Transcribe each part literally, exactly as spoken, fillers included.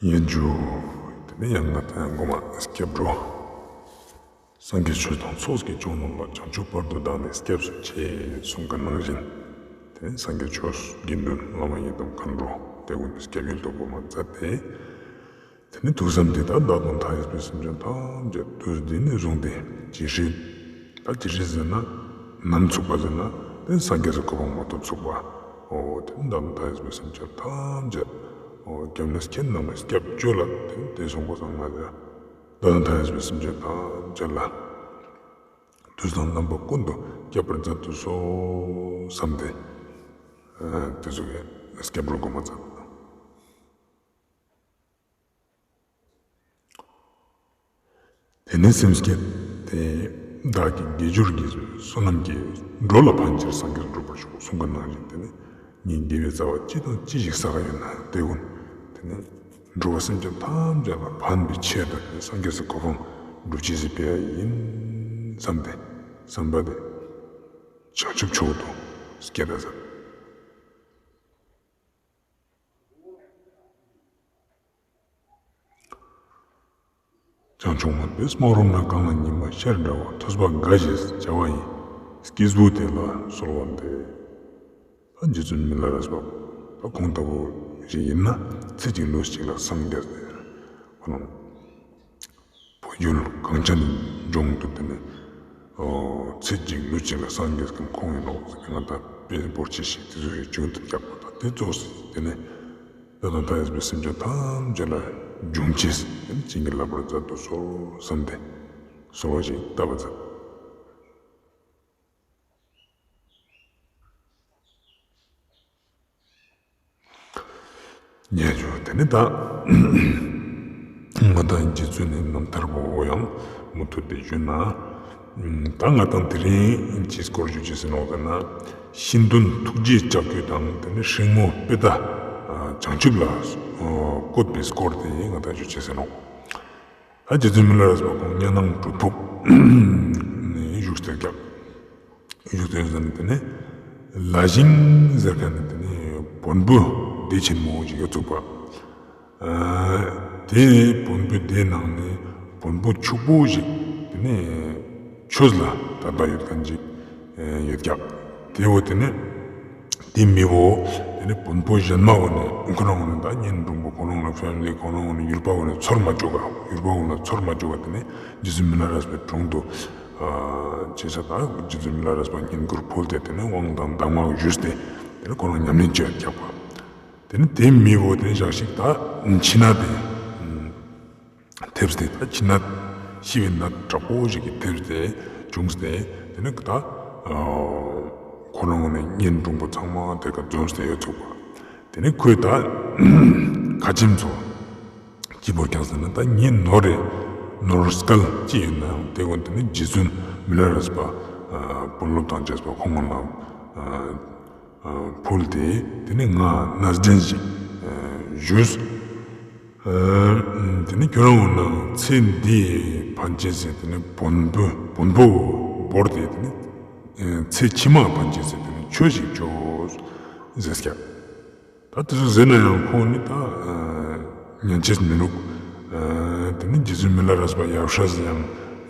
སྙན་བརྒྱུད། དེ་ནས་ཡང་ང་དང་ཡང་མགོ་མ་སྐྱབས་འགྲོ། སངས་རྒྱས་ཆོས་དང་ཚོགས་ཀྱི་མཆོག་རྣམས་ལ། བྱང་ཆུབ་བར་དུ་བདག་ནི་སྐྱབས་སུ་མཆི། གསུངས་པ་ནང་བཞིན། དེ་ནས་སངས་རྒྱས་ཆོས་དགེ་འདུན་བླ་མ་ཡི་དམ་མཁའ་འགྲོ་དེ་ཀུན་ནི་སྐྱབས་ཡུལ་དུ་གོ་མ་མཛད་དེ། དེ་ནས་ཐུགས་བསམ་འདི་ལྟར་བདག་དང་མཐའ་ཡས་པའི་སེམས་ཅན་ཐམས་ཅད་དུས་འདི་ནས་བཟུང་སྟེ་ཇི་སྲིད། ད་ཇི་སྲིད་ཟེར་ན། ནམ་ཚུགས་པ་ཟེར་ན། དེ་སངས་རྒྱས་སུ་གོ་འཕང་མ་ཐོབ་ཚུགས་པ། འོ་དེ་བདག་དང་མཐའ་ཡས་པའི་སེམས་ཅན་ཐམས་ཅད། འོ་སྐྱབས་གནས་ཁྱེད་རྣམས་ལ་སྐྱབས་བཅོལ་ལ། དེ་དེ་གསུངས་པ་སང་ང་ཡང་བདག་དང་མཐའ་ཡས་པའི་སེམས་ཅན་ཐམས་ཅད་ལ། དུས་དང་རྣམ་པ་ཀུན་ཏུ་སྐྱབས་པར་མཛད་དུ་གསོལ་བསམ་སྟེ། དེ་ཚོ་གི་སྐྱབས་འགྲོ་གོ་མ་མཛད། དེ་ནས་སེམས་བསྐྱེད་དེ། བདག་གི་དགེ་སྦྱོར་གྱི་བསོད་ནམས་ཀྱིས། འགྲོ་ལ་ཕན་ཕྱིར་སངས་རྒྱས་འགྲུབ་པར་ཤོག་གསུངས་པ་ནང་བཞིན་དེ་ནས་ངའི་དགེ་བའི་རྩ་བ་ཅི་དང་ཅི་ཞིག་བསགས་ཡོད་ན་དེ་ཀུན་དེ་ནས་འགྲོ་བ་སེམས་ཅན་ཐམས་ཅད་ལ་ཕན་པའི་ཆེད་དུ་སངས་རྒྱས་སུ་གོ་འཕང་སྒྲུབ་ཅེས་སུ་སྤེལ་བ་ཡིན་བསམ་སྟེ་བསམ་པ་དེ་བྱང་ཆུབ་མཆོག་ཏུ་བསྐྱེད་ད་ཟེར། བྱང་ཆུབ་མ་པའི་སྨག་རུམ་ན། གང་ལ་ཉི་མ་ཤར་འདྲ་བ། ཐོས་པ་དགའ་ཞེས་བྱ་བ་ཡི། སྐྱེས་བུ་དེ་ལ་གསོལ་བ་འདེབས། ད་རྗེ་བཙུན་མི་ལ་རས་པ་ད་ཁོང་ལྟ་བུ་ཞིག་ཡིན་ན་ཚེ་གཅིག་ལུས་གཅིག་ལ་སངས་རྒྱས་ཏེ། ཁོ་རང་བོད་ཡུལ་གངས་ཅན་ལྗོངས་དུ་དེ་ནས་ཚེ་གཅིག་ལུས་གཅིག་ལ་སངས་རྒྱས་མཁན་ཁོང་ཡིན་ནོ་ཟེར་ང་ད་དཔེ་འབོར་ཆེ་ཞིག་དེ་ཚོ་ཞིག་བྱུང་དུ་བརྒྱབ་པ་དང་དེ་ཚོ་དེ་ནས། བདག་དང་མཐའ་ཡས་པའི་སེམས་ཅན་ཐམས་ཅད་ལ་འབྱུང་ཆེས་བྱིན་གྱིས་བརླབ་པར་མཛད་དུ་གསོལ་བསམ་སྟེ་གསོལ་བ་ཞིག་བཏབ་པ་མཛད། ཉེ་ཞུ་དེ་ནི་ད་ང་དང་རྗེ་བཙུན་ནི་རྣམ་ཐར་པོ་ཡང་མུ་མཐུད་དེ་ཞུས་ན། ད་ང་དང་དེ་རིང་ཅིའི་སྐོར་ཞུ་ཅེས་ཟེར་ནོ་ཟེར་ན། ཤིན་དོན་ཐུགས་རྗེའི་ལྕགས་ཀྱུ་དང་དེ་ནི་སྲིང་མོ་པེ་ཏ་བྱང་ཆུབ་ལ་བཀོད་པའི་སྐོར་དེ་ང་དང་ཞུ་ཅེས་ཟེར་ནོ། ད་རྗེ་བཙུན་མི་ལ་རས་པ་ཁོང་གཉའ་ནང་གྲུབ་ཐོབ་ནས་བཞུགས་སྟེ་ཀྱང་བཞུགས་སྟེ་ཟེར་ནས་དེ་ནི་ལ་ཞིང་ཟེར་མཁན་ནི་དེ་ནི་བོན་པོ་སྡེ་ཆེན་མོ་ཞིག་ཡོད་ཚུགས་པ། དེ་བོན་པོའི་སྡེ་ནང་ནས་བོན་པོ་ཕྱུག་པོ་ཞིག་དེ་ནས་ཆོས་ལ་དད་པ་ཡོད་མཁན་ཅིག་ཡོད་ཀྱག་དེ་འོ་དེ་ནས་དེ་མི་བོ་དེ་ནས་བོན་པོ་གཞན་མ་བོ་ནས་ཁོ་རང་བོ་ནས་ད་གཉེན་དྲུང་པོ་ཁོ་རང་ལ་ཕེམ་ལི་ཁོ་རང་བོ་ནས་ཡུལ་པ་བོ་ནས་ཚོར་མ་བཅུག་ག་ཡུལ་པ་བོ་ནས་ཚོར་མ་བཅུག་ག་དེ་ནས་རྗེ་བཙུན་མི་ལ་རས་པའི་དྲུང་དུ་བྱས་ས་ད་རྗེ་བཙུན་མི་ལ་རས་པ་བསྙེན་བཀུར་ཕུལ་ཏེ་དེ་ནས་དབང་དང་གདམས་ངག་ཞུས་ཏེ་དེ་ནས་ཁོ་རང་ཉམས་ལེན་བྱས་ཀྱག་པ། དེ་ནི་དེ་མི་བོ་དེ་ནི་ཞག་ཞིག་ད་ཕྱི་ན་དེ་ཐེབས་ཏེ་ད་ཕྱི་ན་ཤི་བའི་ནད་དྲག་པོ་ཞིག་གིས་ཐེབས་ཏེ་བྱུང་སྟེ་དེ་ནི་ད་ཁོ་རང་ནི་གཉེན་དྲུང་པོ་ཚང་མ་དེ་ག་འཛོམས་ཏེ་ཡོད་ཚུགས་པ། དེ་ནི་ཁོས་ད་ཁ་ཆེམས་ཚོ་སྐྱིད་པོར་ཀྱང་ཟེར་ན་ད་ངའི་ནོར་རེད་ནོར་སྐལ་ཅི་ཡོད་ན་ཡང་དེ་ཀུན་དེ་ནི་རྗེ་བཙུན་མི་ལ་རས་པ་དཔོན་སློབ་དང་བཅས་པ་ཁོང་ལ། ཕུལ་ཏེ་དེ་ནས་ང་གནས་འདྲེན་ཞིག་ཞུས། དེ་ནས་ཁྱོད་རང་འོ་ན་ཚེ་འདིའི་ཕན་ཆད་ཟེར་དེ་ནས་བོན་པོ་བོན་པོ་བོར་ཏེ་དེ་ནས་ཚེ་ཕྱི་མ་ཕན་ཆད་ཟེར་དེ་ནས་ཆོས་ཤིག་བྱོས་ཟེར་སྐྱབས། ད་དེ་ཚོ་ཟེར་ན་ཡང་ཁོང་ནི་ད་ཉན་ཆེས་མི་འདུག་དེ་ནི་རྗེ་བཙུན་མི་ལ་རས་པ་ཡབ་སྲས་ཡང་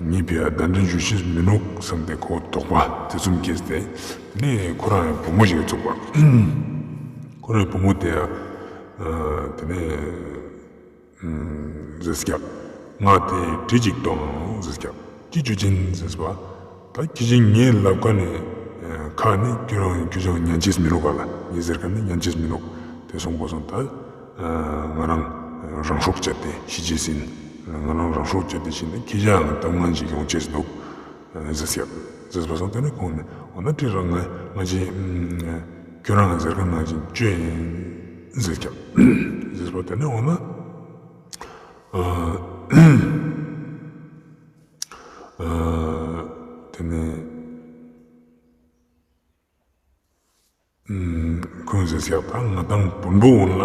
ངེད་པའི་གདན་འདྲེན་ཞུ་ཤེས་མི་འདུག་བསམ་སྟེ་ཁོ་དོགས་པ་དེ་ཚོ་སྐྱེས་ཏེ་དེ་ནས་ཁོ་རང་ཡང་བུ་མོ་ཞིག་བཙུགས་པ། ཁོ་རང་བུ་མོ་དེ་དེ་ནས་ཟེར་སྐྱབས། ང་དེ་གྲི་གཅིག་གཏོང་ཟེར་སྐྱབས། ཅི་ཇུ་ཅན་ཟེར་བ། ད་ཁྱི་ཅན་ངའི་ལབ་ཀ་ནས་ཁ་ནས་ཁྱོད་རང་ཁྱོད་ཅང་ཉན་ཅེས་མི་འདུག་ག་ལ་ངས་ཟེར་ཀ་ནས་ཉན་ཅེས་མི་འདུག་དེ་སོང་པ་སོང་ད་ང་རང་རང་སྲོག་བཅད་དེ་ཤི་ཅེས་ཡིན། ང་རང་རང་སྲོག་བཅད་དེ་ཤི་ནས་ཁྱི་ཅག་ཡང་གཏམ་ངན་ཞིག་ཡོང་ཅེས་འདུག་ཟེར་སྐྱབས། ཟེར་བ་སོང་དེ་ནས་ཁོང་ནས་འོ་ན་ཁྲི་རང་ང་ང་ཅི་ཁྱོད་རང་ཟེར་ཀ་ནང་བཞིན་བཅོས་ཡིན་ཟེར་སྐྱབས། ཟེར་བ་དེ་ནས་འོ་ན། དེ་ནས་ཁོང་ཟེར་སྐྱབས་དང་ང་དང་བོན་པོ་འོན་ལ་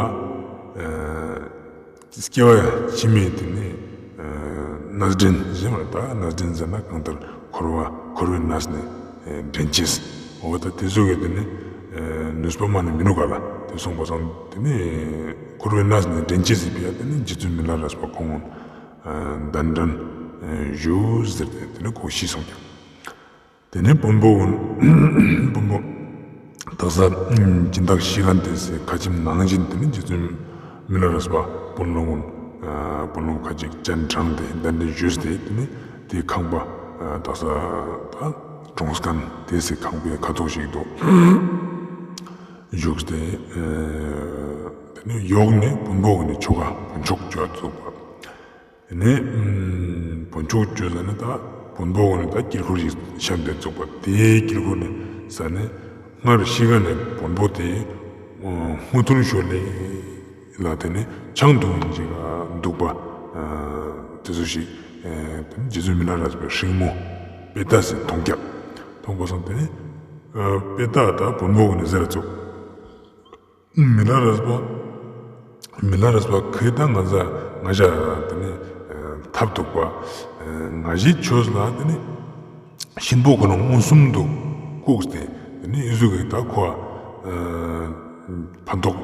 སྐྱེ་བ་ཕྱི་མའི་དེ་ནས་གནས་འདྲེན་ཞེས་མ་ད་གནས་འདྲེན་ཟེར་ན་གང་ལྟར་འཁོར་བ་འཁོར་བའི་གནས་ནས་འདྲེན་ཅེས་འོ་ད་དེ་ཚོ་གི་དེ་ནས་ནུས་པ་མ་ནས་མི་ནུས་ག་ལ་དེ་སོང་པ་སང་དེ་ནས། འཁོར་བའི་གནས་ནས་འདྲེན་བྱེད་ཟེར་བའི་དེ་ནི་རྗེ་བཙུན་མི་ལ་རས་པ་ཁོང་གདན་འདྲེན་ཞུ་ཟེར་ཏེ་དེ་ནི་ཁོ་ཤི་སོང་ཀྱང་། དེ་ནས་བོན་པོ་བོན་པོ་དག་ས་སྦྱིན་བདག་ཤི་གན་དེ་སའི་ཁ་ཆེམས་ནང་བཞིན་དེ་ནི་རྗེ་བཙུན་མི་ལ་རས་པ་བོན་སློབ་བོན་སློབ་ཁ་ཅིག་སྤྱན་དྲངས་ཏེ་གདན་འདྲེན་ཞུས་ཏེ་དེ་ནི་དེའི་ཁང་པ་དག་ས་ད་གྲོངས་ཁན་དེ་སའི་ཁང་པའི་ཁ་ཐོག་ཞིག་ཏུ་བཞུགས་ཏེ་དེ་ནི་ཡོག་ནས་བོན་པོ་བོན་ནས་ཆོ་ག་བོན་ཆོག་བཅོ་བཙུགས་པ། དེ་ནས་བོན་ཆོག་བཅོས་ས་ནས་ད་བོན་པོ་བོན་ནས་ད་དཀྱིལ་འཁོར་ཞིག་བཤམས་ཏེ་བཙུགས་པ། དེའི་དཀྱིལ་འཁོར་ནས་ས་ནས་སྔར་ཤི་གན་ནས་བོན་པོ་དེ་སྔོ་ཐུར་ཤོར་ལེ་ལ་དེ་ནས་ཆང་འཐུང་ཡིན་ཅིག་འདུག་པ། དེ་ཚོ་ཞིག་རྗེ་བཙུན་མི་ལ་རས་པའི་སྲིང་མོ་པེ་ཏ་ཟེར་མཐོང་ཀྱག་མཐོང་པ་སང་དེ་ནས་པེ་ཏ་ད་བོན་པོ་བོན་ནས་ཟེར་བཙུགས། མི་ལ་རས་པ། མི་ལ་རས་པ་ཁོས་ད་ང་ཚ་ང་ཞ་དེ་ནི་ཐབས་སྡུག་པ། ང་ཞའི་ཆོས་ལ་དེ་ནི་གཤིན་པོ་ཁོ་རང་མངོན་སུམ་དུ་བཀུག་སྟེ་དེ་ནི་ཨི་ཟུག་གི་ད་ཁོ་ཕན་ཐོགས་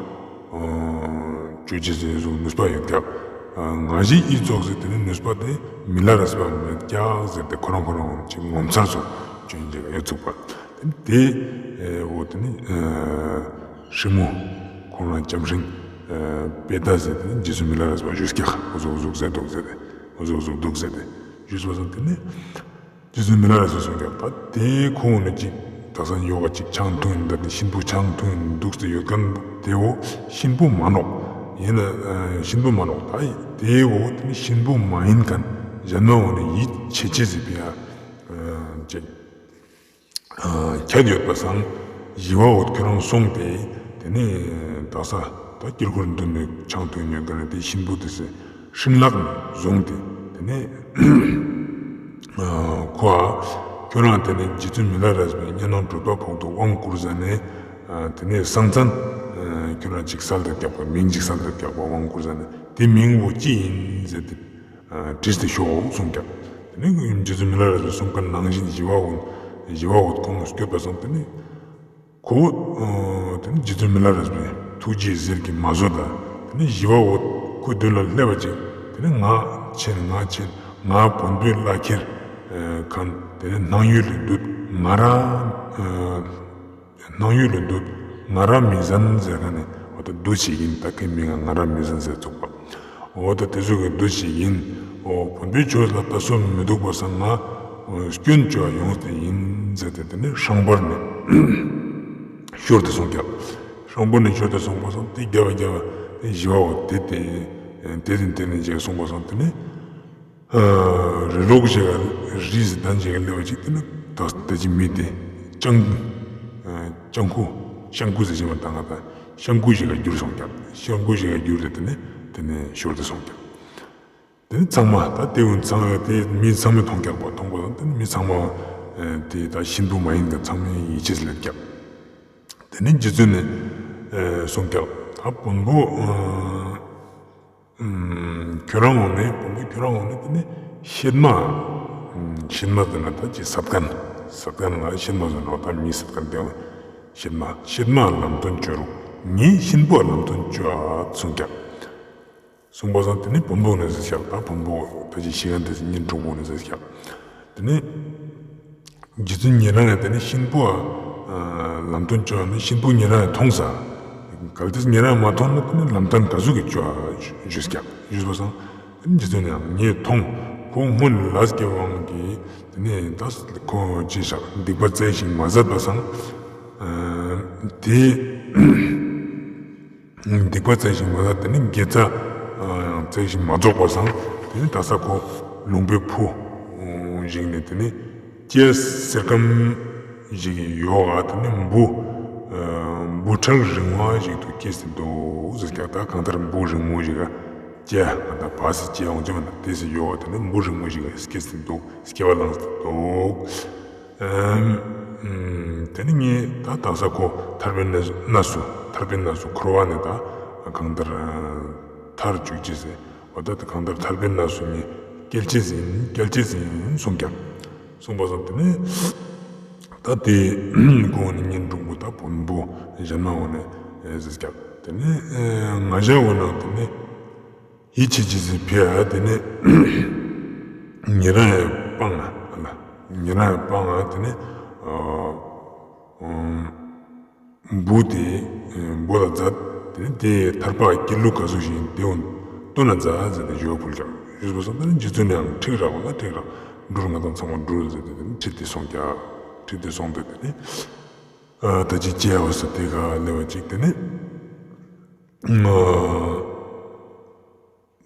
བཅོས་བྱེད་ཟེར་ཨི་ཟུག་ནུས་པ་ཡོད་ཀྱག་ང་ཞའི་ཨི་ཙོགས་སེ་དེ་ནི་ནུས་པ་དེ་མི་ལ་རས་པ་མེད་ཀྱག་ཟེར་ཏེ་ཁོ་རང་ཁོ་རང་ཅིག་ངོ་མཚར་སོགས་བཅོས་བྱེད་ཡོད་ཚུགས་པ། དེ་འོ་དེ་ནི། སྲིང་མོ་ཁོང་རང་ལྕམ་སྲིང་པེ་ཏ་ཟེར་དེ་རྗེ་བཙུན་མི་ལ་རས་པ་ཞུས་ཀྱག་འུ་ཟུག་འུ་ཟུག་ཟེར་འདུག་ཟེར་ཏེ་འུ་ཟུག་འུ་ཟུག་འདུག་ཟེར་ཏེ་ཞུས་པ་སང་དེ་ནས་རྗེ་བཙུན་མི་ལ་རས་པས་གསུངས་ཀྱག་ད་དེ་ཁོང་ནི་ཅིག་དག་ས་ཡོ་ག་ཅིག་ཆང་འཐུང་ཡིན་ད་དེ་གཤིན་པོ་ཆང་འཐུང་ཡིན་འདུག་ཟེར་ཡོད་མཁན་དེ་འོ་གཤིན་པོ་མ་ནོག་ཡིན་ན་གཤིན་པོ་མ་ནོག་ད་དེ་འོ་དེ་ནི་གཤིན་པོ་མ་ཡིན་མཁན་གཞན་མ་འོ་ནི་ཡིད་ཆེས་ཆེས་ཟེར་བའི་ཡ་ཅིག་ཁྱད་ཡོད་པ་སང་ཞི་བ་འོད་ཁྱོད་རང་སོང་སྟེ་དེ་ནས་དག་ས་ད་དཀྱིལ་འཁོར་མདུན་ནས་ཆང་འཐུང་ཉོས་ཀྱང་དེ་གཤིན་པོ་དེ་སེ་སྲིན་ལག་ནས་བཟུང་སྟེ་དེ་ནས་ཁོ་ཨ་ཁྱོད་རང་དེ་ནས་རྗེ་བཙུན་མི་ལ་རས་པའི་གཉའ་ནང་གྲུབ་པ་ཕོག་ཏུ་དབང་བསྐུར་ཟ་ནས་དེ་ནས་སང་ཙན་ཁྱོད་རང་ཅིག་གསལ་དུ་བཀྱག་པ་མིང་ཅིག་གསལ་དུ་བཀྱག་པ་དབང་བསྐུར་ཟ་ནས་དེ་མིང་བོ་ཅི་ཡིན་ཟེར་ཏེ། དྲིས་ཏེ་ཤོག་གསུངས་ཀྱང་། དེ་ནས་རྗེ་བཙུན་མི་ལ་རས་པའི་གསུང་མཁན་ནང་བཞིན་ཞི་བ་འོད་ཞི་བ་འོད་ཁོང་སྐྱོད་པ་སོང་དེ་ནས་ཁོ་བོ་དེ་ནས་རྗེ་བཙུན་མི་ལ་རས་པའི་ཐུགས་རྗེའི་ཟིལ་གྱིས་མ་བཟོད་ལ་དེ་ནས་ཞི་བ་འོད་ཁོའི་མདུན་ལ་སླེབས་པ་ཅིག་དེ་ནས་ང་ཕྱིན་ང་ཕྱིན་ང་བོན་པོའི་བླ་ཁྱེར་མཁན་དེ་ནས་སྣང་ཡུལ་ལས་འདུད་ང་ར། སྣང་ཡུལ་ལས་འདུད་ང་ར་མི་བཟན་ཟེར་མཁན་ནི་འོ་ད་འདུ་ཞིག་ཡིན་ད་ཁའི་མིང་ང་ར་མི་བཟན་ཟེར་བཙུགས་པ། འོ་ད་དེ་ཚོ་གི་འདུ་ཞིག་ཡིན། འོ་བོན་པོའི་ཆོས་ལ་ལྟ་སྲོལ་མི་འདུག་པ་སང་ང་སྐྱོན་བཅོས་ཡོང་སྟེ་ཡིན་ཟེར་ཏེ་དེ་ནས་ཧྲང་པར་ནས་ཤོར་ཏེ་སོང་ཀྱག་ཧྲང་པར་ནས་ཤོར་ཏེ་སོང་པ་སང་དེ་རྒྱབ་རྒྱབ་དེ་ཞི་བ་འོ་དེ་དེ་དེ་དེ་དེ་ནས་རྗེས་སོང་པ་སང་དེ་ནས། རི་ལོག་ཞིག་ག་རི་ཟི་དན་ཞིག་ག་སླེབས་པ་ཅིག་དེ་ནི་ད་ལྟ་ཅི་མི་དེ་སྤྱང་སྤྱང་ཁུ་སྤྱང་ཁུ་ཟེར་གྱི་མ་ད་ང་ད་སྤྱང་ཁུ་ཞིག་ག་གྱུར་སོང་ཀྱང་སྤྱང་ཁུ་ཞིག་ག་གྱུར་ཏེ་དེ་ནི་དེ་ནི་ཤོར་ཏེ་སོང་ཀྱང་། དེ་ནི་ཚང་མ་ད་དེ་འུན་ཚང་དེ་མི་ཚང་མས་མཐོང་ཀྱག་པ་མཐོང་པ་དེ་ནི་མི་ཚང་མ་དེ་ད་གཤིན་པོ་མ་ཡིན་ག་ཚང་མས་ཡིད་ཆེས་སླེབས་ཀྱག་དེ་ནི་རྗེ་བཙུན་ནི་གསུངས་ཀྱག་ད་བོན་པོ། ཁྱོད་རང་ངོ་ནས་བོན་པོ་ཁྱོད་རང་ངོ་ནས་དེ་ནི་ཤེད་མ། ཤེད་མ་ཟེར་ན་ད་ཅི་སད་མཁན། སད་མཁན་ལ་ཤེད་མ་ཟེར་ནོ་ད་མི་སད་མཁན་དེ་ཤེད་མ་ཤེད་མ་ལམ་སྟོན་བཅོས་རུང་ངས་གཤིན་པོ་ལམ་སྟོན་བཅོས་ཨ་གསུངས་ཀྱང་། གསུངས་པ་སང་དེ་ནི་བོན་པོ་ནས་ཟེར་ཤག་ད་བོན་པོ་ད་ཅི་ཤི་ཡན་དེ་གཉེན་དྲུང་པོ་ནས་ཟེར་ཤག་དེ་ནི། རྗེ་བཙུན་ཉེ་རང་ཡང་དེ་ནི་གཤིན་པོ་ལམ་སྟོན་བཅོ་ནི་གཤིན་པོ་ཉེ་རང་ཡང་མཐོང་ས། གལ་ཏེ་ཉེ་རང་མ་མཐོང་ན་དེ་ནི་ལམ་སྟོན་ག་ཟུག་གི་བཅོ་ཞུས་ཀྱང་ཞུས་པ་སང་། རྗེ་བཙུན་ཡང་ངས་མཐོང་ཁོ་སྔོན་ལས་ཀྱི་དབང་གིས་དེ་ནི་ད་ཁོ་ཅི་ཞག་སྡིག་པ་བཙལ་ཞིང་མ་ཟད་པ་སང་། དེ། སྡིག་པ་བཙལ་ཞིང་མ་ཟད་དེ་ནི་དགེ་རྩ་ཡང་བཙལ་ཞིང་མ་རྫོགས་པ་སང་དེ་ནི་ད་ས་ཁོ་ལུང་པའི་ཕུ་ཞིག་ནས་དེ་ནི་སྐྱེས་སེར་སྐམ་ཞིག་ཡོག་ཨ་དེ་ནི་འབུ་འབུ་ཁྲག་རིང་བ་ཞིག་ཏུ་སྐྱེས་སུ་འདུག་ཟེར་ཀྱང་ད་གང་ལྟར་འབུ་རིང་མོ་ཞིག་སྐྱེ་ང་ད་བ་སི་སྐྱེ་འོང་ཅི་མ་ད་དེ་སི་ཡོག་ཨ་དེ་ནི་འབུ་རིང་མོ་ཞིག་སྐྱེས་སུ་འདུག་སྐྱེ་བ་ལངས་སུ་འདུག་དེ་ནི་ངས་ད་དག་ས་ཁོ་ཐར་པའི་གནས་གནས་སུ་ཐར་པའི་གནས་སུ་འཁོར་བ་ནས་ད་གང་ལྟར་ཐར་བཅུག་ཅེས་ཟེར་བ་ད་གང་ལྟར་ཐར་པའི་གནས་སུ་ངས་སྐྱེལ་ཅེས་ཟིན་སྐྱེལ་ཅེས་ཟིན་གསུངས་ཀྱང་གསུངས་པ་སོང་དེ་ནི་ད་དེ་ཁོང་ནི་གཉེན་དྲུང་པོ་ད་བོན་པོ་གཞན་མ་འོ་ནས་ཟེར་ཀྱང་ དེ་ནས་ང་ཞའི་འོ་ན་དེ་ནས་ཡིད་ཆེས་བྱེད་ཟིན་ཕི་ཡ་དེ་ནས་ཉེ་རང་ཡང་སྤང་ང་ལ། ཉེ་རང་ཡང་སྤང་ང་དེ་ནས་འབུ་དེ་འབུ་ལ་མཛད། དེ་ནས་དེ་ཐར་པ་སྐྱེ་ལུགས་ག་ཚོད་ཞིག་དེ་འོ་སྟོན་ན་མཛད་ཟེར་ཏེ་ཞུ་བ་ཕུལ་ཀྱང་ཞུས་པ་སོང་། དེ་ནས་རྗེ་བཙུན་ནས་ཡང་ཁྲིད་རག་པ་ལ་ཁྲིད་རག་འགྲུལ་ང་དང་ཚང་མ་འགྲུལ་ཟེར་ཏེ་དེ་ནས་ཁྲིད་དེ་སོང་ཀྱང་ཁྲིད་དེ་སོང་སྟེ་དེ་ནས། ད་ཅི་བྱས་འོ་ཟེར་དེ་ག་ལེ་བ་ཅིག་དེ་ནས་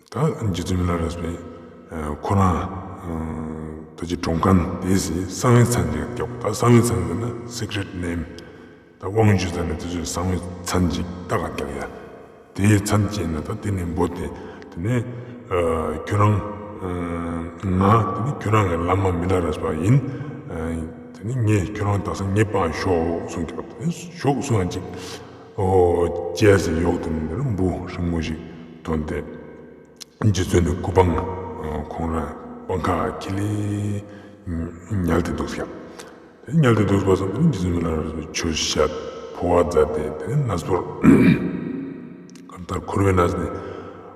ད་རྗེ་བཙུན་མི་ལ་རས་པས་ཁོ་རང་ད་ཅི་གྲོངས་མཁན་དེ་སི་གསང་བའི་མཚན་ཅིག་རྒྱག་ད་གསང་བའི་མཚན་ཟེར་ན་secret name། ད་དབང་ཞུ་ཟེར་ན་དེ་ཚོའི་གསང་བའི་མཚན་ཅིག་ད་ག་རྒྱག་ཡ། དེའི་མཚན་ཅན་ན་ད་དེ་ནས་འབོད་དེ་དེ་ནས་ཁྱོད་རང་ང་དེ་ནས་ཁྱོད་རང་གི་བླ་མ་མི་ལ་རས་པ་ཡིན། དེ་ནས་ངས་ཁྱོད་རང་དག་ས་ངའི་པང་ཞོག་གསུང་གི་བ། དེ་ནས་ཞོག་གསུང་ཡ་ཅིག་ཨོ་ཅེས་ཟེར་ཡོག་དེ་ནས་འབུ་རིང་མོ་ཞིག་ཐོན་ཏེ་རྗེ་བཙུན་ནི་སྐུ་པང་ཁོང་རང་པང་ཁ་ཁྱི་ལི་ཉལ་ཏེ་འདུག་ཟེར། དེ་ཉལ་ཏེ་འདུག་པ་སང་དེ་ནས་རྗེ་བཙུན་མི་ལ་རས་པས་ཆོས་བཤད་ཕོ་བ་མཛད་དེ་དེ་ནས་གནས་སྐོར་གང་ལྟར་འཁོར་བའི་གནས་ནས་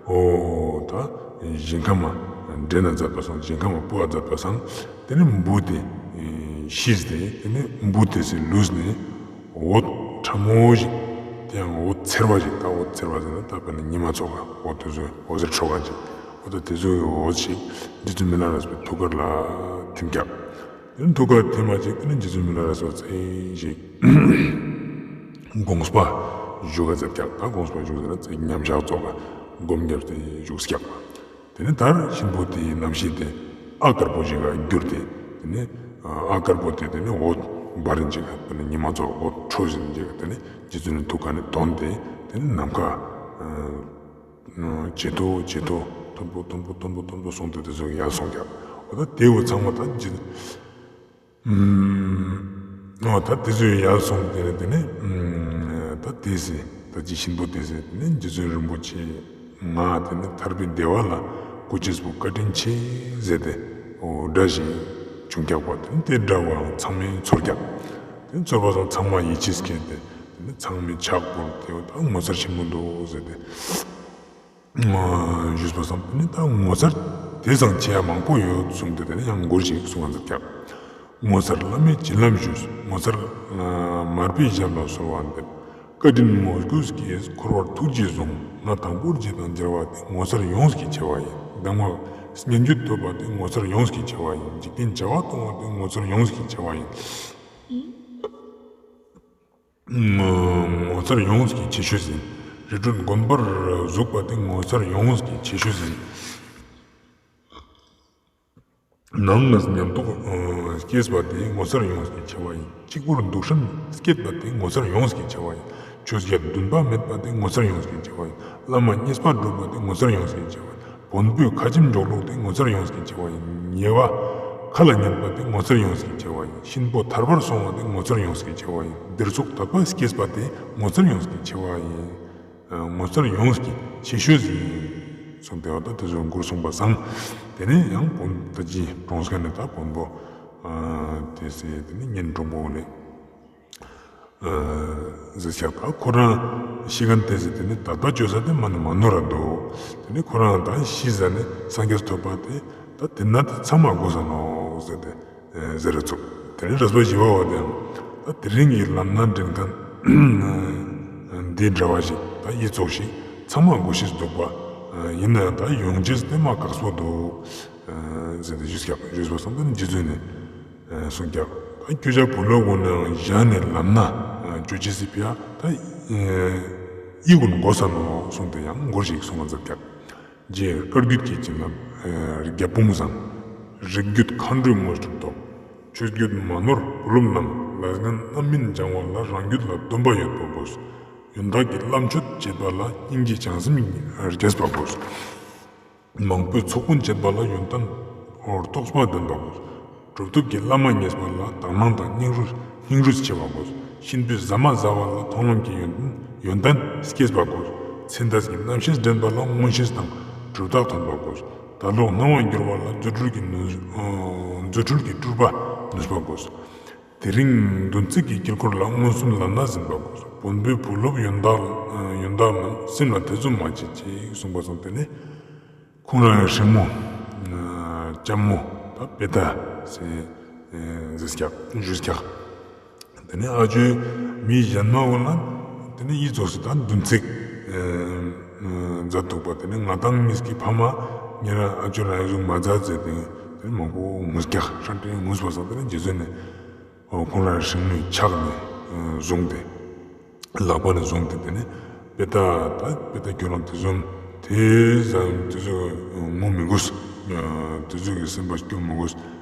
ཨོ་ད་ཞིང་ཁམས་མ་འདྲེན་ན་མཛད་པ་སང་ཞིང་ཁམས་མ་སྤོ་བ་མཛད་པ་སང་དེ་ནས་འབུ་དེ་ཤི་སྟེ་དེ་ནས་འབུ་དེ་སི་ལུས་ནས་འོད་ཕྲ་མོ་ཞིག་དེ་ཡང་འོད་འཚེར་བ་ཞིག་ད་འོད་འཚེར་བ་ཟེར་ན་ད་དཔེར་ན་ཉི་མ་ཚོགས་ཀ་འོད་དེ་ཚོ་འོད་ཟེར་འཕྲོ་ག་ཅིག་འོ་ད་དེ་ཚོའི་འོད་ཞིག་རྗེ་བཙུན་མི་ལ་རས་པའི་ཐུགས་ཀར་ལ་ཐིམ་ཀྱང་། དེ་ནས་ཐུགས་ཀར་དེ་མ་ཅིག་དེ་ནས་རྗེ་བཙུན་མི་ལ་རས་པ་ཙེ་ཞིག་དགོངས་པ་བཞུགས་ག་མཛད་ཀྱང་ད་དགོངས་པ་བཞུགས་ཟེར་ན་ཙེ་མཉམ་བཞག་ཙོགས་ཀ་སྒོམ་བརྒྱབ་སྟེ་བཞུགས་ཀྱང་། དེ་ནས་དར་ཆེན་པོ་དེའི་རྣམ་ཤེས་དེ་ཨ་དཀར་པོ་ཞིག་ག་གྱུར་ཏེ་དེ་ནས་ཨ་དཀར་པོ་དེ་དེ་ནས་འོད་འབར་ཞིག་ག་དེ་ནས་ཉི་མ་ཚོགས་འོད་འཕྲོ་ཞིག་ཅིག་ག་དེ་ནས་རྗེ་བཙུན་ནི་ཐུགས་ཀ་ནས་དོན་ཏེ་དེ་ནས་ནམ་མཁའ་ཇེ་མཐོ་ཇེ་མཐོ་མཐོན་པོ་མཐོན་པོ་མཐོན་པོ་མཐོན་པོ་སོང་སྟེ་དེ་ཚོ་ཡར་སོང་ཀྱང་། འོ་ད་དེ་འོ་ཚང་མ་ད་ཇི་འོ་ད་དེ་ཚོ་ཡར་སོང་སྟེ་དེ་ནས་ད་དེ་སི་ད་ཇི་གཤིན་པོ་དེ་སི་དེ་ནས་རྗེ་བཙུན་རིན་པོ་ཆེ་ང་དེ་ནས་ཐར་པའི་བདེ་བ་ལ་སྐུ་ཅེས་པོ་བཀའ་དྲིན་ཆེ་ཟེར་ཏེ་འོ་འདྲ་ཞིག་བྱུང་ཀྱག་པ་དེ་ནས་དེ་འདྲ་བའང་ཚང་མས་ཚོར་ཀྱག་དེ་ཚོར་བ་སང་ཚང་མ་ཡིད་ཆེས་སྐྱེས་ཏེ། དེ་ནས་ཚང་མས་ཕྱག་བོར་ཏེ་ད་ངོ་མཚར་ཆེན་པོ་འདུག་ཟེར་ཏེ་ཞུས་པ་སང་དེ་ནས་ད་ངོ་མཚར་དེ་ཙམ་ཆེ་ཡ་མང་པོ་ཡོད་གསུངས་ཏེ་དེ་ནས་ཡང་མགུར་ཞིག་གསུང་བ་མཛད་ཀྱང་། ངོ་མཚར་བླ་མའི་བྱིན་རླབས་ཞུས། ངོ་མཚར་མར་པའི་ཞབས་ལ་གསོལ་བ་འདེབས། བཀའ་དྲིན་མོས་གུས་ཀྱིས་འཁོར་བར་ཐུགས་རྗེས་བཟུང་། ང་དང་པོར་རྗེ་དང་མཇལ་བ་དེ། ངོ་མཚར་ཡོངས་ཀྱི་ཆེ་བ་ཡིན། གདམས་ངག་སྙན་བརྒྱུད་ཐོས་པ་དེ། ངོ་མཚར་ཡོངས་ཀྱི་ཆེ་བ་ཡིན། འཇིག་རྟེན་བྱ་བ་གཏོང་བ་དེ། ངོ་མཚར་ཡོངས་ཀྱི་ཆེ་བ་ཡིན། ངོ་མཚར་ཡོངས་ཀྱི་ཆེ་ཤོས་ཡིན། རི་ཁྲོད་དགོན་པར་ཟུག་པ་དེ་ངོ་མཚར་ཡོངས་ཀྱི་ཆེ་ཤོས་ཡིན། ནང་ན་ཉམས་རྟོགས་སྐྱེས་པ་དེ་ངོ་མཚར་ཡོངས་ཀྱི་ཆེ་བ་ཡིན། གཅིག་པུར་འདུག་ཤིང་སྐྱེས་པ་དེ་ངོ་མཚར་ཡོངས་ཀྱི་ཆེ་བ་ཡིན། ཆོས་བརྒྱད་འདུན་པ་མེད་པ་དེ་ངོ་མཚར་ཡོངས་ཀྱི་ཆེ་བ་ཡིན། བླ་མ་མཉེས་པ་སྒྲུབ་པ་དེ་ངོ་མཚར་ཡོངས་ཀྱི་ཆེ་བ་ཡིན། བོན་པོས་ཁ་ཆེམས་འཇོག་ལུགས་དེ་ངོ་མཚར་ཡོངས་ཀྱི་ཆེ་བ་ཡིན། ཉེས་པ་ཁ་ལ་ཉན་པ་དེ་ངོ་མཚར་ཡོངས་ཀྱི་ཆེ་བ་ཡིན། གཤིན་པོ་ཐར་པར་སོང་བ་དེ་ངོ་མཚར་ཡོངས་ཀྱི་ཆེ་བ་ཡིན། བདེ་ཚོགས་དག་པ་སྐྱེས་པ་དེ་ངོ་མཚར་ཡོངས་ཀྱི་ཆེ་བ་ཡིན། ངོ་མཚར་ཡོངས་ཀྱི་ཆེ་ཤོས་ཡིན། གསུངས་ཏེ་བ་ད་དེ་ཚོ་མགུར་གསུངས་པ་སང་། དེ་ནས་ཡང་བོན་ད་ཅི་གྲོངས་སྐབས་ནས་ད་བོན་པོ་དེ་སྲིད་དེ་ནས་གཉེན་དྲུང་པོ་ནས། ཟེར་ཤག་ད་ཁོ་རང་ཤི་མཁན་དེ་ཟེར་དེ་ནི་ད་ལྟ་བཅོས་ས་དེ་མ་ནི་མ་ནོར་ར་འདུག་དེ་ནི་ཁོ་རང་ད་ཤི་ཟ་ནས་སངས་རྒྱས་ཐོབ་པ་དེ་ད་དེ་ན་དེ་ཚང་མ་དགོས་ས་ནོག་ཟེར་ཏེ་ཟེར་ར་ཚུགས། དེ་ནི་རས་པ་ཞི་བ་བ་དེའང་ད་དེ་རིང་གི་ལམ་སྣ་འདྲེན་མཁན་འདི་འདྲ་བ་ཞིག་ད་ཡི་ཚོགས་ཤིག་ཚང་མ་དགོས་ཤེས་འདུག་པ་ཡིན་ན་ཡང་ད་ཡོང་ཅེས་དེ་མ་དཀགས་པོ་འདུག་ཟེར་ཏེ་ཞུས་ཀྱང་ཞུས་པ་སོང་ད་ནི་རྗེ་བཙུན་ནས། གསུངས་ཀྱང་། ད་ཁྱོད་ཅག་བུ་ལོ་གོ་ནའང་ཞག་ནས་ལམ་སྣ་བཅོ་ཅི་སྲིད་ཕི་ཡ་ད་ཨི་གུན་གོ་ས་ནོ་གསུངས་ཏེ་ཡང་མགུར་ཞིག་གསུང་བ་མཛད་ཀྱང་། རྗེ་བཀའ་བརྒྱུད་ཀྱི་བྱིན་རླབས་རྒྱབ་དཔུང་བཟང་། རིགས་རྒྱུད་མཁའ་འགྲོའི་དངོས་གྲུབ་ཐོབ། ཆོས་བརྒྱུད་མ་ནོར་བུ་སློབ་རྣམས། ལས་ངན་རྣམ་སྨིན་སྦྱང་བ་ལ། རང་རྒྱུད་ལ་སྡོམ་པ་ཡོད་པ་དགོས། ཡོན་བདག་གི་བླ་མཆོད་བྱེད་པ་ལ། སྙིང་རྗེ་བྱང་སེམས་རྒྱས་པ་དགོས། མང་པོས་ཚོགས་དཔོན་བྱེད་པ་ལ། ཡོན་ཏན་རྟོགས་པ་ལྡན་པ་དགོས། གྲུབ་ཐོབ་ཀྱི་བླ་མ་མཉེས་པ་ལ། དག་སྣང་དང་སྙིང་རུས་སྙིང་རུས་ཆེ་བ་དགོས། གཤིན་པོའི་ཟ་མ་ཟ་བ་ལ། མཐོང་ལམ་གྱི་ཡོན་ཏན་ཡོན་ཏན་སྐྱེས་པ་དགོས། ཚེ་འདས་ཀྱི་རྣམ་ཤེས་འདྲེན་པ་ལ། མངོན་ཤེས་དང་གྲུབ་རྟགས་ཐོན་པ་དགོས། ད་ལོག་སྣང་བ་འགྱུར་བ་ལ། རྫུ་འཕྲུལ་གྱི་ནུས་རྫུ་འཕྲུལ་གྱི་སྤྲུལ་པ་ནུས་པ་དགོས། དེ་རིང་འདུ་འཛི་གི་དཀྱིལ་འཁོར་ལ་མངོན་སུམ་ལམ་སྣ་ཟིན་པ་དགོས་སོ། བོན་པོའི་བུ་སློབ་ཡོན་བདག་ཡོན་བདག་རྣམས་སེམས་ལ་ཐེ་ཚོམ་མ་བྱེད་ཅིག་གསུངས་པ་སོང་། དེ་ནས་ཁོང་རང་སྲིང་མོ་ལྕམ་མོ་ད་པེ་ཏ་ཟེར་ཟེར་སྐྱག་ཞུ་སྐྱག་དེ་ནས་ཨ་ཇོའི་མི་གཞན་མ་འོ་ན་དེ་ནས་ཡིད་རྫོགས་སུ་ད་འདུ་འཛི་མཛད་འདུག་པ། དེ་ནས་ང་དང་གཉིས་ཀྱི་ཕ་མ་ཉེ་རང་ཨ་ཇོ་རང་ཡ་གཟུགས་མ་མཛད་ཟེར་དེ་དེ་ནས་མང་པོ་ངུ་སྐྱག་ཧྲ་ཏེ་ངུས་པ་སོང་། དེ་ནས་རྗེ་བཙུན་ནས། ཁོང་རང་སྲིང་མོའི་ཕྱག་ནས་བཟུང་སྟེ། ལག་པ་ནས་བཟུང་སྟེ་དེ་ནས་པེ་ཏ་ད་པེ་ཏ་ཁྱོད་རང་དེ་ཙམ་དེ་ཙམ་དེ་ཚོ་ངུ་མི་དགོས། དེ་ཚོ་གི་སེམས་པ་སྐྱོ་མི་དགོས།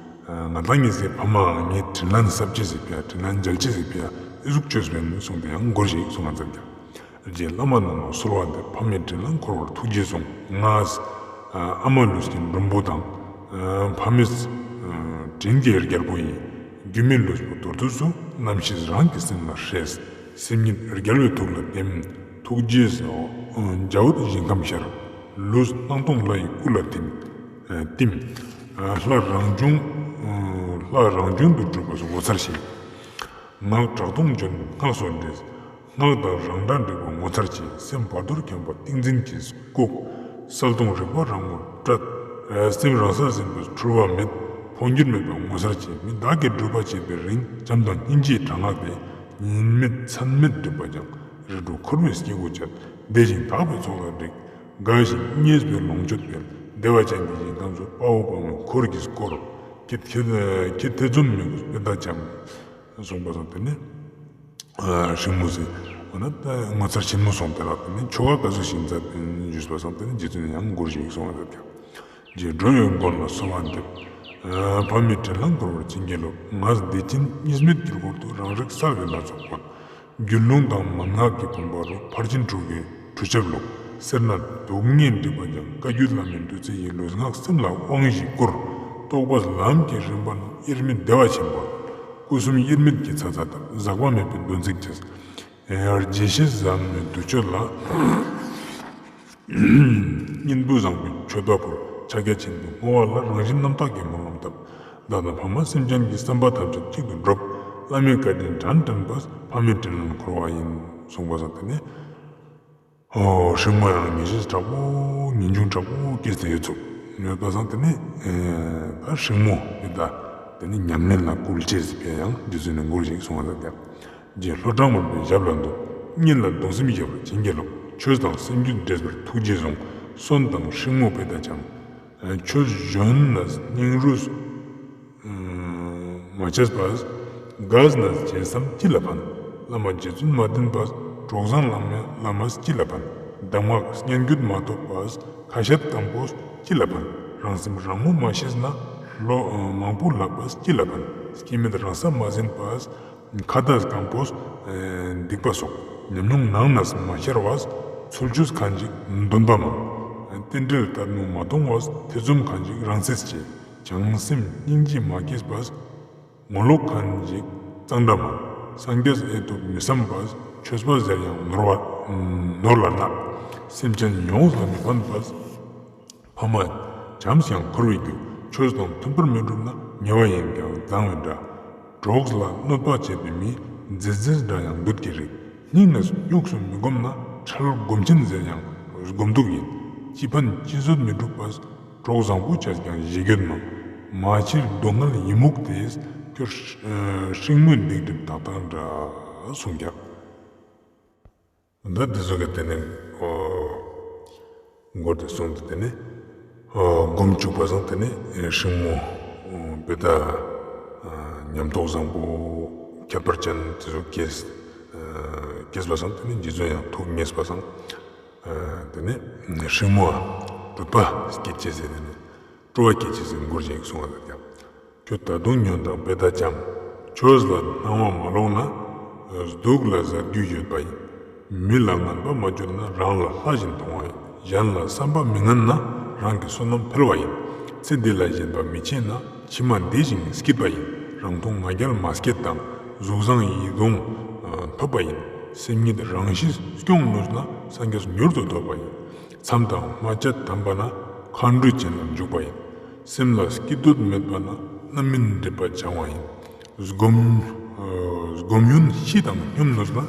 ང་དང་གཉིས་ཀྱི་ཕ་མ་ངའི་དྲིན་ལན་གསབ་ཅེས་ཟེར་ཕི་ཡ་དྲིན་ལན་འཇལ་ཅེས་ཟེར་ཕི་ཡ་ཨི་ཟུག་བཅོས་པའི་གསུང་དེ་ཡང་འགོར་ཞིག་གསུང་ང་མཛད་ཀྱང་། རྗེ་བླ་མ་རྣམས་ལ་གསོལ་བ་འདེབས། ཕ་མའི་དྲིན་ལན་འཁོར་བར་ཐུགས་རྗེས་ཟུངས། ང་ཨ་མ་ལུས་ཀྱི་མགྲོན་པོ་དང་། ཕ་མའི་དྲིན་གྱི་རྒྱལ་པོ་ཡིན། རྒྱུད་སྨད་ལུས་པོ་མདོར་བསྡུས་སུ། ནམ་ཤེས་རང་གི་སེམས་ལ་ཧྲེས། སེམས་ཉིད་རྒྱལ་བའི་ཐུགས་ལ་ལྡེམ། ཐུགས་རྗེས་འཇའ་འོད་ཞིང་ཁམས་ཤར། ལུས་སྣང་སྟོང་ལྷ་ཡི་སྐུ་ལ་ཐིམ། བསྟིམ། ལྷ་རང་བྱུང་ལྷ་རང་བྱུང་དུ་གྲུབ་པ་ངོ་མཚར་ཞིང་། ངག་གྲགས་སྟོང་བྱོན་སྔགས་སུ་འདྲེས། སྔགས་དང་རང་སྒྲ་འདྲེས་པ་ངོ་མཚར་ཆེ། སེམས་བར་དོར་འཁྱམས་པ་ཏིང་འཛིན་གྱིས་བཀུག། གསལ་སྟོང་རིག་པ་རང་ངོར་བཀྲལ། སེམས་རང་སར་ཟིན་པས་འཁྲུལ་བ་མེད། འཕོ་འགྱུར་མེད་པ་ངོ་མཚར་ཆེ། མི་བདག་གིས་སྒྲུབ་པ་བྱས་པའི་རིང་། བྱམས་དང་སྙིང་རྗེའི་དྲག་སྔགས་ཏེ། ཉིན་མེད་མཚན་མེད་སྒྲིབ་པ་སྦྱང་། རིགས་དྲུག་འཁོར་བའི་སྐྱེ་དགུ་བཅད། བདེ་ཞིང་དག་པའི་ཚོགས་ལ་འགྲིགས། དགའ་ཞིང་མཉེས་པའི་ལོངས་སྤྱོད་སྤེལ། བདེ་བ་ཅན་གྱི་ཞིང་ཁམས་སུ། དཔའ་བོ་དཔའ་མོའི་འཁོར་གྱིས་བསྐོར། ཁྱེད་ཁྱེད་ཁྱེད་ཐེ་ཚོམ་མི་དགོས་པེ་ཏ་ལྕམ། གསུངས་པ་སོང་། དེ་ནས་སྲིང་མོ་ཟེར་འོ་ན་ད་ངོ་མཚར་ཆེན་མོ་སོང་། དེ་ལ་དེ་ནས་ཆོ་ག་ག་ཚོད་ཞིག་མཛད་ཞུས་པ་སོང་། དེ་ནས་རྗེ་བཙུན་ཡང་མགུར་ཞིག་གསུངས་པ་དང་། རྗེ་འགྲོ་བའི་མགོན་ལ་གསོལ་བ་འདེབས། ཕ་མའི་དྲིན་ལན་འཁོར་བར་བྱིན་གྱིས་རློབས། ང་བདེ་ཆེན་གཉིས་མེད་དཀྱིལ་འཁོར་དུ། རང་རིག་གསལ་བའི་སྣ་ཚོགས་ཀུན། རྒྱུད་ལུང་དང་མན་ངག་གི་བུམ་པ་རུ། ཕར་ཕྱིན་དྲུག་གི་གྲུ་ཆབ་བླུགས། སེར་སྣ་སྡུག་བསྔལ་འགྲིབ་པ་སྦྱང་། བཀའ་བརྒྱུད་བླ་མའི་བདུད་རྩི་ཡིས། ལུས་ངག་སེམས་ལ་དབང་བཞི་བསྐུར། རྟོགས་པ་ལམ་གྱི་རིམ་པ་རྣམས། དབྱེར་མེད་བདེ་བ་ཆེན་པོར། སྐུ་གསུམ་དབྱེར་མེད་ཀྱི་ཚ་ཚ་དང་། ཟག་པ་མེད་པའི་འདུ་འཛི་ཆེས། རྗེས་ཤེས་ཟབ་མོའི་མདུན་མཆོག་ལ། སྙིང་པོ་བཟང་པོའི་མཆོད་པ་ཕུལ། ཕྱག་རྒྱ་ཆེན་པོས་བསྔོ་བ་ལ། རང་བཞིན་རྣམ་དག་གི་སྨོན་ལམ་བཏབ། བདག་དང་ཕ་མ་སེམས་ཅན་གྱི། བསམ་པ་ཐམས་ཅད་གཅིག་ཏུ་འགྲུབ། བླ་མའི་བཀའ་དྲིན་དྲན་དྲན་པས། ཕ་མའི་དྲིན་ལན་འཁོར་བ་ཡིན། གསུངས་པ་སོང་། དེ་ནས། ཨོ། སྲིང་མོ་ཡང་ཉེས་ཤས་དྲག་པོ་ངེས་འབྱུང་དྲག་པོ་སྐྱེས་ཏེ་ཡོད་ཚུལ་ཡོད་པ་སོང་། དེ་ནས་ད་སྲིང་མོ་ཡིན་ད། དེ་ནས་ཉམས་ལེན་ལ་སྐུལ་ཅེས་ཟེར་བའི་ཡང་རྗེ་བཙུན་ནས་མགུར་ཞིག་གསུངས་པ་དང་། རྗེ་ལྷོ་བྲག་མོན་པའི་ཞབས་ལ་འདུག། སྙིང་ལ་གདུང་སེམས་ཡོད་པར་བྱིན་གྱིས་རློབས། ཆོས་དང་སེམས་རྒྱུད་འདྲེས་པར་ཐུགས་རྗེས་བཟུང་། གསོན་དང་སྲིང་མོ་པེ་ཏ་ལྕམ། ཆོས་གཞོན་ལ་སྙིང་རུས་མ་བྱས་པ། རྒས་ན་རྗེས་སམ་ཅི་ལ་ཕན། བླ་མ་རྗེ་བཙུན་མ་བསྟེན་པ། གྲོགས་བཟང་བླ་མའི་བླ་མ་ཅི་ལ་ཕན། གདམས་ངག་སྙན་བརྒྱུད་མ་ཐོབ་པ། ཁ་བཤད་དམ་པོ་ཅི་ལ་ཕན། རང་སེམས་རང་ངོ་མ་ཤེས་ན། ལོ་མང་པོ་ལགས་པ་ཅི་ལ་ཕན། སྐྱེ་མེད་རང་ས་མ་ཟིན་པ། ཁ་ཏ་གང་པོ་སྡིག་པ་སོགས། ཉམས་མྱོང་ནང་ནས་མ་ཤར་བ། ཚུལ་འཆོས་མཁན་ཅིག་འདོན་པ་མང་། རྟེན་འབྲེལ་ལྟར་སྣང་མ་མཐོང་བ། ཐེ་ཚོམ་མཁན་ཅིག་རང་ཚེས་ཆེ། བྱང་སེམས་སྙིང་རྗེ་མ་སྐྱེས་པ། ངོ་ལོག་མཁན་ཅིག་གཙང་སྦྲ་མང་། སངས་རྒྱས་ཨེ་ཐུབ་མི་བསམ་པ། ཆོས་པ་ཟེར་ཡང་ནོར་བ་ནོར་ལ་བརྣག། སེམས་ཅན་ཡོངས་ལ་མི་ཕན་པ། ཕ་མ་བྱམས་ཤིང་འཁོར་བའི་རྒྱུ། ཆོས་དང་མཐུན་པར་མི་སྒྲུབ་ན། ཉེས་པ་ཡིན་ཀྱང་བཟང་བའི་དགྲ། གྲོགས་ལ་གནོད་པ་བྱེད་པའི་མི། མཛེས་མཛེས་འདྲ་ཡང་བདུད་ཀྱི་རིགས། སྙིང་ནས་གཉུག་སུ་མི་བསྒོམ་ན། ཁྲལ་སྒོམ་ཆེན་ཟེར་ཡང་སྒོམ་དུག་ཡིན། ཅི་ཕན་ཅི་བཟོད་མི་སྒྲུབ་པ། གྲོགས་བཟང་པོ་བྱས་ཀྱང་བཞེས་སྐྱོན་མང་། མ་ཕྱིར་སྡུག་བསྔལ་ཡི་མུག་དེས། ཁྱོད་སྲིང་མོའི་སྡིག་སྒྲིབ་དག་དང་འདྲ། གསུངས་ཀྱང་། ད་དེ་ཚོ་གི་དེ་ནས་ཨོ། མགུར་དེ་གསུངས་ཏེ་དེ་ནས་ཨོ། སྒོམ་བཅུག་པ་སང་དེ་ནས་སྲིང་མོ་ཨོ། བེ་ད་ཨ། ཉམས་རྟོགས་བཟང་པོ་ཁྱད་པར་ཅན་དེ་ཚོ་སྐྱེས་ཨ། སྐྱེས་པ་སང་དེ་ནས་རྗེ་བཙུན་ཡང་ཐུགས་མཉེས་པ་སང་ཨ། དེ་ནས་སྲིང་མོ་ཨ། གྲུབ་པ་སྐྱེད་ཅེས་ཟེར་དེ་ནས་སྤྲོ་བ་སྐྱེད་ཅེས་ཟེར་མགུར་ཅིག་གསུངས་པ་དང་། ཁྱོད་ད་དུང་ཉོན་དང་བེ་ད་ལྕམ། ཆོས་ལ་སྣང་བ་མ་ལོག་ན། སྡུག་ལ་གཟབ་རྒྱུ་ཡོད་པ་ཡིན། མི་ལ་ངན་པ་མ་བྱུང་ན། རང་ལ་ལྷ་བཞིན་མཐོང་བ་ཡིན། གཞན་ལ་བསམ་པ་མི་ངན་ན། རང་གི་བསོད་ནམས་འཕེལ་བ་ཡིན། ཚེ་འདི་ལ་ཞེན་པ་མི་བྱེད་ན། ཕྱི་མ་བདེ་ཞིང་སྐྱིད་པ་ཡིན། རང་མཐོང་ང་རྒྱལ་མ་སྐྱེད་དང་། གཟུགས་བཟང་ཡིད་དུ་འོང་ཐོབ་པ་ཡིན། སེམས་ཉིད་རང་གཤིས་སྐྱོང་ནུས་ན། སངས་རྒྱས་མྱུར་དུ་ཐོབ་པ་ཡིན། མཚམས་དང་སྨྲ་བྱ་དམ་པ་ན། མཁའ་འགྲོའི་བྱིན་རླབས་འཇུག་པ་ཡིན། སེམས་ལ་སྐྱིད་འདོད་མེད་པ་ན། རྣམ་སྨིན་སྒྲིབ་པ་སྦྱང་བ་ཡིན། སྒོམ་ སྒོམ་ཡུན་ཤི་དང་སྙོམས་ནུས་ལ།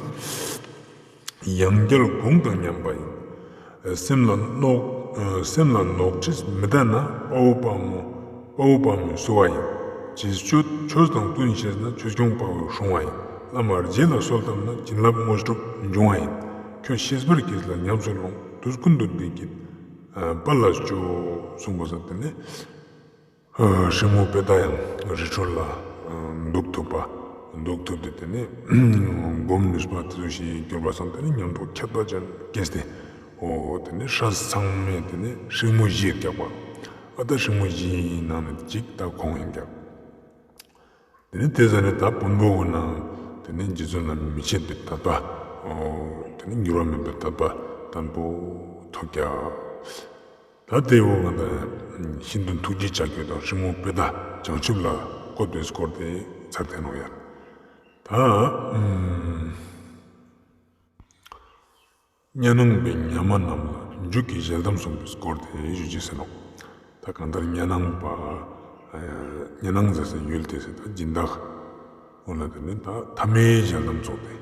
ཡང་བསྐྱར་དགོངས་དང་མཉམ་པ་ཡིན། སེམས་ལ་ནོག་སེམས་ལ་ནོག་ཁྲིས་མི་ལྡན་ན། དཔའ་བོ་དཔའ་མོ་དཔའ་བོ་དཔའ་མོས་གསོ་བ་ཡིན། རྗེས་སྤྱོད་ཆོས་དང་བསྟུན་ཤེས་ན། ཆོས་སྐྱོང་དཔའ་བོས་སྲུང་བ་ཡིན། བླ་མ་རྗེ་ལ་གསོལ་བཏབ་ན། བྱིན་རླབས་དངོས་གྲུབ་འབྱུང་བ་ཡིན། ཁྱོད་ཤེས་པར་གྱིས་ལ་ཉམས་སུ་ལོངས། དུས་ཀུན་ཏུ་བདེ་སྐྱིད་དཔལ་ལ་སྤྱོད། གསུངས་པ་སོགས་དེ་ནི། ཨ། སྲིང་མོ་པེ་ཏ་ཡང་རི་ཁྲོད་ལ་འདུག་ཐུབ་པ། འདུག་ཐུབ་སྟེ་དེ་ནས་སྒོམ་ནུས་པ་དེ་ཚོ་ཞིག་གྱུར་པ་སོང་། དེ་ནས་ཉམས་རྟོགས་ཁྱད་པར་ཅན་སྐྱེས་ཏེ། འོ་དེ་ནས་སྲས་ཚང་མས་དེ་ནས་སྲིང་མོ་བཞི་རྒྱག་པ། ཨ་ད་སྲིང་མོ་བཞིའི་ནང་ནས་གཅིག་ད་ཁོང་ཡིན་རྒྱག་དེ་ནས་དེ་ཟ་ནས་ད་བོན་པོ་གི་ནང་དེ་ནས་རྗེ་བཙུན་ལ་མི་ཕྱེད་པའི་དད་པ། འོ་དེ་ནས་འགྱུར་བ་མེད་པའི་དད་པ་དམ་པོ་ཐོབ་རྒྱག་ད་དེའི་འོག་ང་དང་ཤིན་ཏུ་ཐུགས་རྗེ་ལྕགས་ཀྱུ་དང་སྲིང་མོ་པེ་ཏ་བྱང་ཆུབ་ལ་བཀོད་པའི་སྐོར་དེ་ཚར་ཏེ་ནོ་ཡ། ད་གཉའ་ནང་པའི་ཉ་མ་རྣམས་ལ་མཇུག་གི་ཞལ་གདམས་གསུངས་པའི་སྐོར་དེ་ཞུ་རྒྱུ་ཟེར་ནོ། ད་གང་ལྟར་གཉའ་ནང་པ། གཉའ་ནང་ཟེར་སའི་ཡུལ་དེ་ཟེར་ད་སྦྱིན་བདག་འོ་ན་དེ་ནི་ད་ཐ་མའི་ཞལ་གདམས་ཚོགས་ཏེ།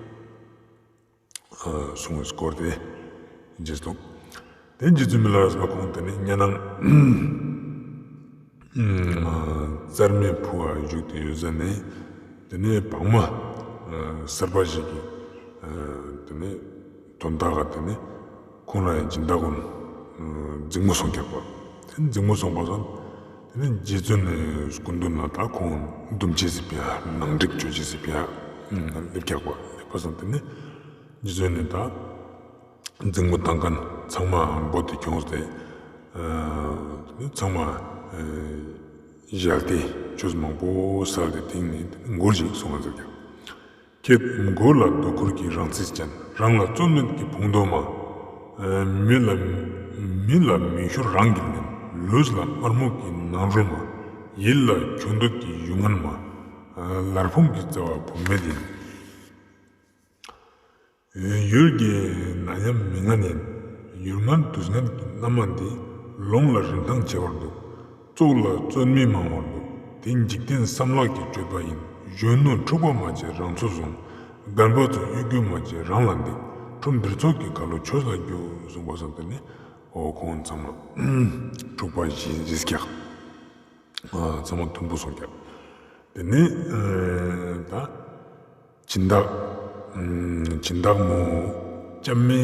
གསུང་བའི་སྐོར་དེ་རྗེས་སུ། དེ་རྗེ་བཙུན་མི་ལ་རས་པ་ཁོང་དེ་ནས་གཉའ་ནང་རྩར་མེ་ཕུ་བ་བཞུགས་ཏེ་ཡོད་ས་ནས། དེ་ནས་བག་མ་གསར་པ་ཞིག་གིས་དེ་ནས་དོན་དག་ག་དེ་ནས་ཁོང་ལ་ཡང་སྦྱིན་བདག་ཀུན་འཛིང་མོ་སོང་རྒྱག་པ། དེ་འཛིང་མོ་སོང་པ་སོང་། དེ་ནས་རྗེ་བཙུན་ནས་སྐུ་མདུན་ལ་ད་ཁོང་འདུམ་བྱེད་སྲིད་པ་ནང་འགྲིག་བཅོས་བྱེད་སྲིད་པ་སླེབས་རྒྱག་པ་སླེབས་པ་སོང་། དེ་ནས་རྗེ་བཙུན་ནས་ད་འཛིང་མོ་བཏང་མཁན་ཚང་མ་འབོད་དེ་ཁྱོངས་ཏེ། ཨ་ཚང་མ་ཨ་ཞལ་ཏེ་ཆོས་མང་པོ་སལ་ཏེ་སྟེང་ནས་མགུར་ཞིག་གསུང་བ་མཛད་ཀྱང་། ཁྱེད་མགོ་ལ་རྡོ་ཁུར་གྱི་རང་ཚིག་ཅན། རང་ལ་རྩོད་མེད་ཀྱི་བོང་རྡོག་མ། ཨ་མི་ལ་མི་ལ་མི་ཤོར་རང་གི་ལན། ལུས་ལ་དམར་མོ་གི་ནང་རོལ་མ། ཡིད་ལ་ཁྱོད་འདོད་ཀྱི་ཡུལ་ངན་མ། ཨ་ལར་ཕུང་གི་རྩ་བ་བུད་མེད་ཡིན། ཡུལ་གྱི་ནད་ཡམས་མི་ངན་ཡིན། ཡུལ་ངན་དུས་ངན་གྱི་མནའ་མ་འདི། ལོང་ལ་རིན་ཐང་ཆེ་བར་འདུག་བཙོག་ལ་རྩོད་མི་མང་བར་འདུག་དེ་འཇིག་རྟེན་བསམ་ལག་གི་སྤྱོད་པ་ཡིན། གཞོན་ནུ་འཁྲུག་པ་མ་བྱེད་རང་ཚོད་བཟུང་། རྒན་པ་ཚོ་གཡོ་སྒྱུ་མ་བྱེད་རང་ལ་འདེགས། ཁྲོམ་འདིར་ཚོགས་ཀྱི་ཁ་ལོ་ཆོས་ལ་རྒྱུག་གསུངས་པ་སོགས་དེ་ནི་འོ་ཁོང་ཚང་མ་འཁྲུག་པ་ཞི་ཞི་རྒྱག་ཚང་མ་མཐུན་པོ་སོང་རྒྱག་དེ་ནི་ད། སྦྱིན་བདག་སྦྱིན་བདག་མོ་ལྕམ་མེ་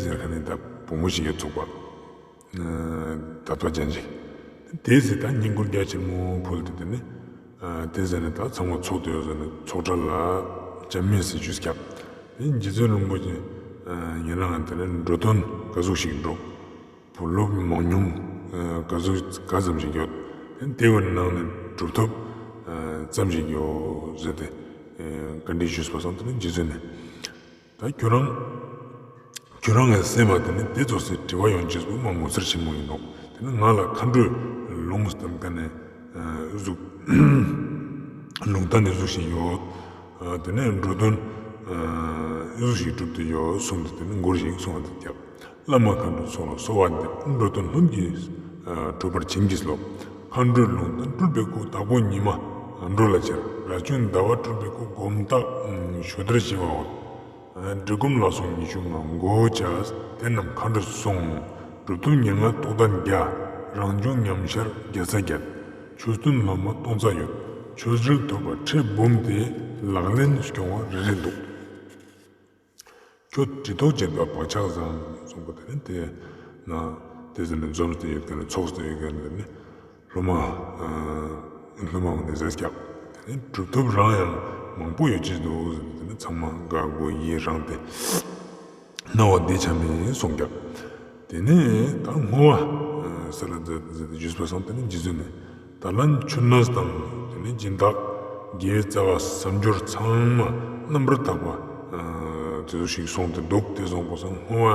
ཟེར་མཁན་ནི་ད་བུ་མོ་ཞིག་ཡོད་ཚུགས་པ། དད་པ་ཅན་ཞིག་དེ་ཟེར་ད་བསྙེན་བཀུར་རྒྱ་ཆེན་མོ་ཕུལ་ཏེ་དེ་ནི། དེ་ཟེར་ནས་ད་ཚང་མ་ཚོགས་དེ་ཡོད་ཟེར་ནས་ཚོགས་གྲལ་ལ་ལྕམ་མེ་ཟེར་ཞུས་ཀྱང་། དེ་རྗེ་བཙུན་རིན་པོ་ཆེ་ཡིན་ན་ང་དེ་ནས་འགྲོ་དོན་ག་ཟུག་ཞིག་འགྲོ། བུ་སློབ་མང་ཉུང་ག་ཟུག་ག་ཙམ་ཞིག་ཡོད། དེ་བའི་ནང་ནས་གྲུབ་ཐོབ་ཙམ་ཞིག་ཡོད་ཟེར་ཏེ་བཀའ་འདྲི་ཞུས་པ་སོང་། དེ་ནས་རྗེ་བཙུན་ནས་ད་ཁྱོད་རང་ཁྱོད་རང་གི་སེམས་ལ་དེ་ནས་དེ་ཚོ་སེ་དྲི་བ་ཡོང་ཅེས་པོ་མ་ངོ་མཚར་ཆེན་མོ་ཡིན་ནོ། དེ་ནས་ང་ལ་མཁའ་འགྲོས་ལུང་བསྟན་མཁན་ནས་ཨ་ཟུག་ལུང་བསྟན་ནས་ཟུག་ཞིག་ཡོད། དེ་ནས་འགྲོ་དོན་ཨ་ཟུག་ཞིག་གྲུབ་སྟེ་ཡོད་གསུངས་ཏེ་དེ་ནས་མགུར་ཞིག་གསུང་བ་དེ་བརྒྱབ། བླ་མ་མཁའ་འགྲོ་ཚོགས་ལ་གསོལ་བ་འདེབས། འགྲོ་དོན་ལྷུན་གྱིས་གྲུབ་པར་བྱིན་གྱིས་རློབས། མཁའ་འགྲོའི་ལུང་བསྟན་སྤྲུལ་པའི་སྐུ། དྭགས་པོ་ཉི་མ་འགྲོ་ལ་ཁྱེར། ར་ཅུང་ཟླ་བ་སྤྲུལ་པའི་སྐུ། སྒོམ་རྟགས་ཞུ་དར་ཞི་བའོ། འབྲི་སྒོམ་ལ་སོགས་ཉི་ཤུ་ལྔ། མགོ་བོ་བྱས་དེ་རྣམས་མཁའ་འགྲོས་གསུངས། གྲུབ་ཐོབ་ཉེར་ལྔ་རྟོགས་ལྡན་བརྒྱ། རང་བྱུང་ཉམས་ཤར་བརྒྱ་རྩ་བརྒྱད། ཆོས་སྟོན་སློབ་མ་སྟོང་རྩ་ཡོད། ཆོས་རིག་ཐོས་པ་ཁྲི་འབུམ་སྟེ། ལག་ལེན་སྐྱོང་བ་རེ་རེ་འདུག་ཁྱོད་གྲི་ཐོགས་བྱེད་པ་བག་ཆགས་བཟང་གསུངས་པ་དེ་ནི་དེ་ན་དེ་ཟེར་ནས་འཛོམས་ཏེ་ཡོད་མཁན་ནི་ཚོགས་སུ་ཡོད་མཁན་ནི་སློབ་མ་སློབ་མ་འོང་ནས་ཟས་རྒྱག་དེ་ནི་གྲུབ་ཐོབ་རང་ཡང་མང་པོ་ཡོད་ཀྱི་འདུག་ཟེར་ནས་དེ་ནི་ཚང་མ་དགའ་དགོས་ཡིད་རངས་ཏེ་སྣང་བ་བདེ་ཆ་མེད་གསུངས་རྒྱག་དེ་ནས་ད་བསྔོ་བ་ས་ལ་འཛུལ་འཛུལ་ཏེ་ཞུས་པ་སོང་། དེ་ནས་རྗེ་བཙུན་ནས་ད་ལན་མཆོད་གནས་དང་དེ་ནས་སྦྱིན་བདག་དགེ་བའི་རྩ་བ་བསམ་སྦྱོར་ཚང་མ་རྣམ་པར་དག་པ་དེ་ཚོ་ཞིག་སོང་སྟེ་འདུག་དེ་སོང་པ་སང་བསྔོ་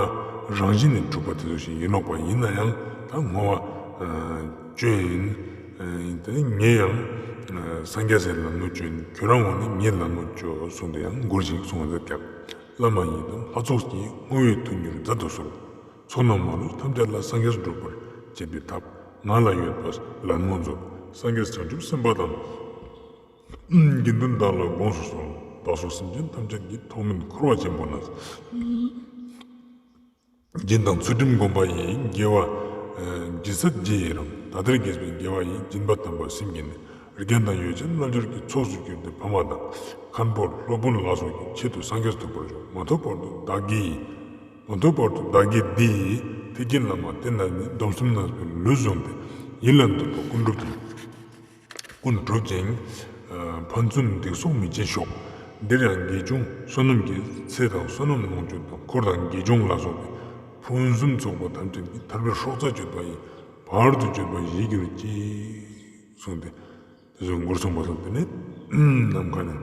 བ་རང་བཞིན་ནས་གྲུབ་པ་དེ་ཚོ་ཞིག་ཡིན་ནོག་པ། ཡིན་ན་ཡང་ད་བསྔོ་བ་བཅོས་ཡིན། དེ་ནས་ངས་ཡང་སངས་རྒྱས་སའི་ལམ་ལུགས་བཅོས་ཡིན། ཁྱོད་རང་ངོ་ནས་ངའི་ལམ་ལུགས་བཅོས་གསུངས་ཏེ་ཡང་མགུར་ཞིག་གསུངས་པ་མཛད་ཀྱང་། བླ་མ་ཡི་དམ་ལྷ་ཚོགས་ཀྱིས། བསྔོ་བའི་མཐུ་མྱུར་མཛད་དུ་གསོལ། ཚོགས་རྣམས་མ་ལུས་ཐམས་ཅད་ལ། སངས་རྒྱས་འགྲུབ་པར་བྱེད་པའི་ཐབས། ང་ལ་ཡོད་པ་ལད་མོ་མཛོད། སངས་རྒྱས་བྱང་ཆུབ་སེམས་དཔའ་དང་། དགེ་འདུན་བདག་ལ་དགོངས་སུ་གསོལ། བདག་སོགས་སེམས་ཅན་ཐམས་ཅད་ཀྱི། ཐོག་མེད་འཁོར་བ་ཆེན་པོ་ན། སྦྱིན་དང་ཚུལ་ཁྲིམས་བསྒོམ་པ་ཡིས། དགེ་བ་ཇི་སྲིད་བགྱིས་ཡི་རང་། ད་ལྟར་བགྱིས་པའི་དགེ་བ་ཡིས། སྦྱིན་པ་དམ་པ་སེམས་བསྐྱེད་ནས། རྒན་དང་ཡོ་བྱད་རྣལ་འབྱོར་གྱི། ཚོགས་སུ་གྱུར་ཏེ་ཕ་མ་དང་། མཁན་པོ་སློབ་དཔོན་ལ་སོགས་ཀྱི། ཆེད་དུ་སངས་རྒྱས་ཐོབ་པར་ཤོག། མ་ཐོབ་བར་དུ་བདག་གིས། མ་ཐོབ་བར་དུ་བདག་གིས་འདི་ཡི། ཐེག་ཆེན་བླ་མ་བསྟེན་ན་ནི། སྡོམ་གསུམ་རྣམ་པའི་ལུས་བཟུང་སྟེ། ཡིད་ལ་འདོད་པ་ཀུན་འགྲུབ་ཅིང་། ཀུན་འགྲུབ་ཅིང་། ཕན་ཚུན་སྡིག་སོགས་མི་བྱེད་ཤོག། འདིར་ཡང་དགེ་སྦྱོང་བསོད་ནམས་ཀྱི། ཚེ་དང་བསོད་ནམས་ལོངས་སྤྱོད་དང་། འཁོར་དང་དགེ་སྦྱོང་ལ་སོགས་པའི། ཕུན་སུམ་ཚོགས་པ་ཐམས་ཅད་ཀྱིས། ཐར་པའི་སྲོག་རྩ་གཅོད་པ་ཡིས། བར་དུ་གཅོད་པ་ཞི་གྱུར་ཅིག། གསུངས་ཏེ། དེ་ཚོ་མགུར་གསུངས་པ་སོང་། དེ་ནས་ནམ་མཁའ་ནས།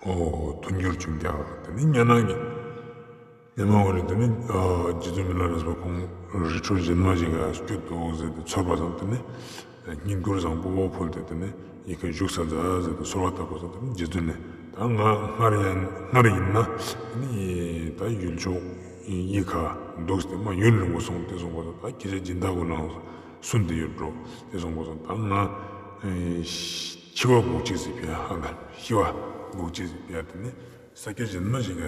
ཨོ། མཐུན་འགྱུར་བྱུང་ཀྱང་། དེ་ནི་གཉའ་ནང་གི། གཉའ་མ་འོ་ནི་དེ་ནི་རྗེ་བཙུན་མི་ལ་རས་པ་ཁོང་རི་ཁྲོད་གཞན་མ་ཞིག་ལ་སྐྱོད་དོ་ཟེར་ཏེ་ཚོར་བ་དང་། དེ་ནི་བསྙེན་བཀུར་བཟང་པོ་ཕུལ་ཏེ། དེ་ནི་ཡི་གེ་བཞུགས་ས་མཛད་ཟེར་ཏེ་གསོལ་བ་བཏབ་པ་སོང་། དེ་ནི་རྗེ་བཙུན་ནས། ད་ང་སྔར་ཡང་སྔར་ཡིན་ན་དེ་ནི་ད་ཡུལ་ཕྱོགས་ཡི་ག་འདུག་སྟེ་མ་ཡུན་རིང་པོ་སོང་སྟེ་གསུངས་པ་དང་། ད་ཁྱེད་ཅག་སྦྱིན་བདག་གུ་ནང་སུན་ཏེ་ཡོད་འགྲོ་སྟེ་གསུངས་པ་དང་། ད་ང་འཆི་བ་འགོག་ཅེས་སི་ཕི་ཡ། ཧ་ལ་ཤི་བ་འགོག་ཅེས་སི་ཕི་ཡ། དེ་ནི་ས་སྐྱ་གཞན་མ་ཞིག་ག་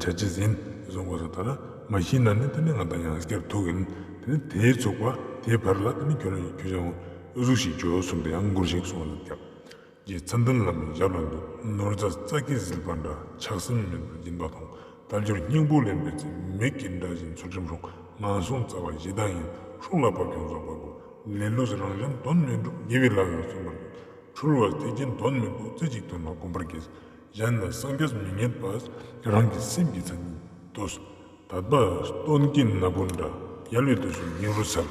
ཆ་ཅེས་ཡིན་གསུངས་པ་དང་། ད་ན་མ་ཤི་ན་ནི་དེ་ནི་ང་དང་ཡང་སྐྱར་ཐུག་ཡིན། དེ་ནི་དེའི་ཚུགས་པ་དེའི་བར་ལ་དེ་ནི་ཁྱོད་རང་ཁྱོད་ཅག་ཨུ་ཟུག་ཞིག་བྱོས་གསུངས་ཏེ་ཡང་མགུར་ཞིག་གསུངས་ལ་བརྒྱབ། རྗེ་མཚན་ལྡན་བླ་མའི་ཞབས་ལ་འདུད། ནོར་རྫས་ཙག་གེ་ཟིལ་པ་འདྲ། ཆགས་སེམས་མེད་པར་སྦྱིན་པ་ཐོངས། དལ་འབྱོར་སྙིང་པོ་ལེན་པའི་ཚེ། མིག་གིས་འདྲ་ཞིང་ཚུལ་ཁྲིམས་སྲུངས། ངན་སོང་རྩ་བ་ཞེ་སྡང་ཡིན། སྲོག་ལ་བབ་ཀྱང་བཟོད་པ་དགོས། ལེ་ལོས་རང་གཞན་དོན་མི་འགྲུབ། དགེ་བའི་ལཱ་ཡང་བརྩོན་པར་དགོས། འཁྲུལ་བ་ཐེག་ཆེན་དོན་མི་རྟོགས། རྩེ་གཅིག་དོན་ལ་གོམས་པར་གྱིས། གཞན་ལ་སངས་རྒྱས་མི་རྙེད་པ། རང་གི་སེམས་ཀྱི་མཚན་ཉིད་ལྟོས། དད་པ་སྟོན་གྱི་ན་བུན་འདྲ། ཡལ་བའི་དུས་སུ་ཡིད་རུ་འཚལ།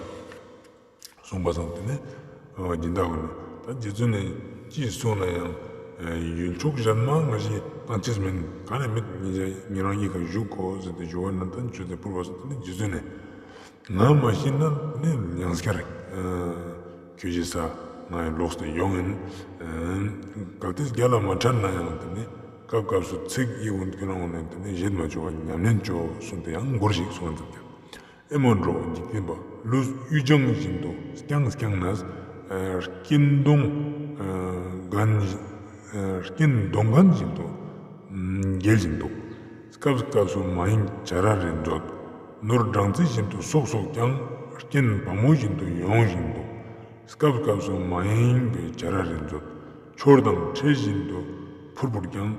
གསུངས་པ་སང་། དེ་ནས་སྦྱིན་བདག་གུ་ནས་ད་རྗེ་བཙུན་ནས་ཅི་གསུངས་ན་ཡང་། ཡུལ་ཕྱོགས་གཞན་མ་ང་ཞིག་བཏང་ཅེས་མིན། ག་ནས་མེད། ཉེ་ཉེ་རང་ཡི་ག་བཞུགས་དགོས་ཟེར་ཏེ་ཞུ་བ་ན། ད་ཆུ་ཚོད་ཕུར་བ་སོང་། དེ་ནས་རྗེ་བཙུན་ནས། ང་མ་ཤི་ན་ནི་ཡང་སྐྱར་ཁྱོད་ཀྱི་ས་ང་ཡི་ལོག་སྟེ་ཡོང་ཡིན། གལ་ཏེ་རྒྱ་ལ་མ་ཕྲད་ན་ཡང་། དེ་ནི་སྐབས་སྐབས་སུ་ཚིག་ཡི་འོན་ཁྱོད་རང་འོ་ནས་དེ་ནི་བཞེད་མ་བཅུག་པ་ཉམས་ལེན་བཅོ་གསུངས་ཏེ་ཡང་མགུར་ཞིག་གསུངས་ཙམ་ཀྱང་། ཨེ་མ་འགྲོ་འཇིག་རྟེན་པ། ལུས་གཡུ་ལྗང་བཞིན་དུ་བརྐྱང་བརྐྱང་ནས། རྐྱེན་གདོང་། རྐྱེན་གདོང་ཁ་བཞིན་དུ་འགྱེལ་བཞིན་འདུག། སྐབས་སྐབས་སུ་མ་ཡེངས་བྱ་ར་རེ་མཛོད། ནོར་སྦྲང་རྩི་བཞིན་དུ་སོག་སོག་ཀྱང་། རྐྱེན་བ་མོ་བཞིན་དུ་ཡོང་བཞིན་འདུག། སྐབས་སྐབས་སུ་མ་ཡེངས་པའི་བྱ་ར་རེ་མཛོད། འཕྱོར་དང་ཁྲལ་བཞིན་དུ་ཕུར་ཕུར་ཀྱང་།